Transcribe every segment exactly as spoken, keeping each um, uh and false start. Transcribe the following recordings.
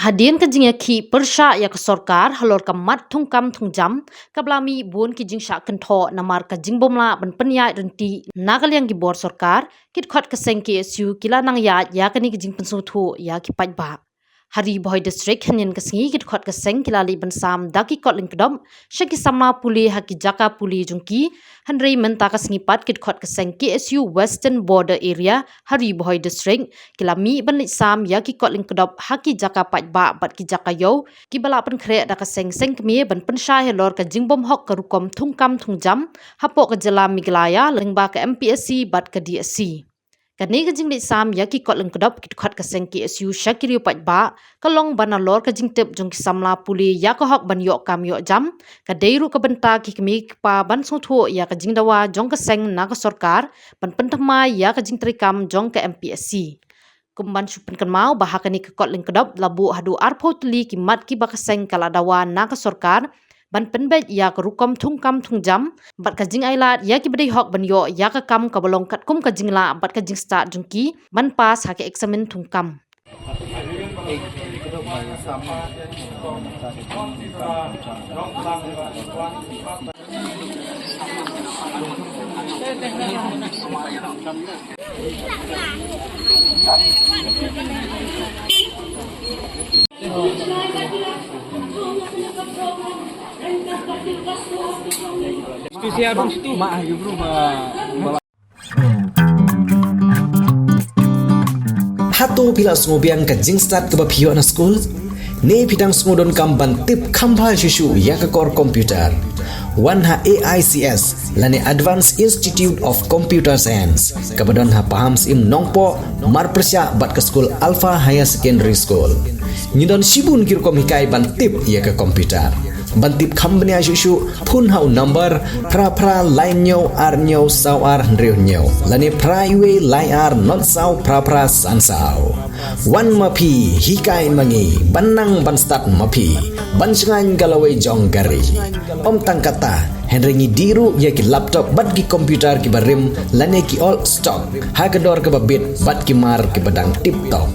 Hadien ka jingïakhih pyrshah ïa ka sorkar halor ka mat thungkam thungjam, ka la mih bun ki jingshah kynthoh namar ka jingbymlah ban pynïaid ryntih na ka liang ki bor sorkar, ki dkhot ka seng K S U ki la nang ïaid ïa kane ka jingpynsngewthuh ïa ki paidbah. Ha Ri Bhoi District, hynnin ka sngi ki dkhot ka seng ki la leit ban sam da ki kot lyngkdop sha ki samla pule ha ki jaka pule jong ki. Hynrei mynta ka sngi pat, ki dkhot ka seng K S U Western Border Area ha Ri Bhoi District ki la mih ban leit sam ïa ki kot lyngkdop ha ki jaka paidbah bad ki jaka ïew, kiba la pynkhreh da ka seng seng kmie ban pynshai halor ka jingbymhok ka rukom thungkam thungjam hapoh ka jylla Meghalaya lyngba ka M P S C bad ka D S C. Kane ka jingleit sam ïa ki kot lyngkdop ki dkhot ka seng K S U sha ki riew paidbah ka long ba nalor ka jingtip jong ki samla pule ïa ka hok ban ïoh kam ïoh jam, ka dei ruh ka bynta ki kmie ki kpa ban sngewthuh ïa ka jingdawa jong ka seng na ka sorkar ban pynthymmai ïa ka jingtreikam jong ka M P S C. Kum ban shu pynkynmaw ba ha kane ka kot lyngkdop la buh haduh arphew tylli ki mat kiba ka seng ka la dawa na ka sorkar ban pynbeit ïa ka rukom thungkam thungjam bad ka jingailad ïa kiba dei hok ban ïoh ïa ka kam kaba long katkum ka jinglah bad ka jingstad jong ki ban pass ha ka eksamin thungkam. Hato phi la sngewbiang ka jingstad kaba phi ïoh na skul? Ne phi dang sngewdonkam ban tip kham bha shuh shuh ïa ka kor computer? Wan ha A I C S lane Advanced Institute of Computer Science, kaba don ha Pahamsyiem Nongpoh, marpyrshah bad ka skul Alpha Higher Secondary School. Ngi don shibun ki rukom hikai ban tip ïa ka computer. Ban tip kham bniah shuh shuh, phone ha u number phra phra lai hynñiew ar hynñiew saw ar hynriew hynñiew lane phra wei lai ar not saw phra phra san saw. Wan ma phi, hikai ma ngi, ban nang ban stad ma phi, ban shngaiñ ka lawei jong ka ri. Ym tang katta, hynrei ngi dih ruh ïa ki laptop bad ki computer kiba rim lane ki old stock ha ka dor kaba bit bad ki mar kiba dang tip top.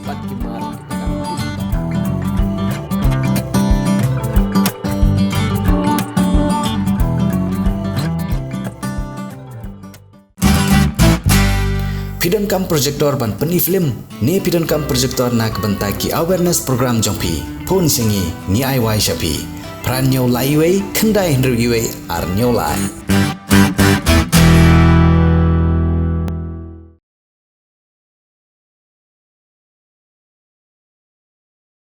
Phi donkam projector ban pyni film ne phi donkam projector na ka bynta ki awareness program jong phi? Phone sha ngi, ngi ai wai sha phi. Phra hynñiew lai wei khyndai hynriew wei ar hynñiew lai.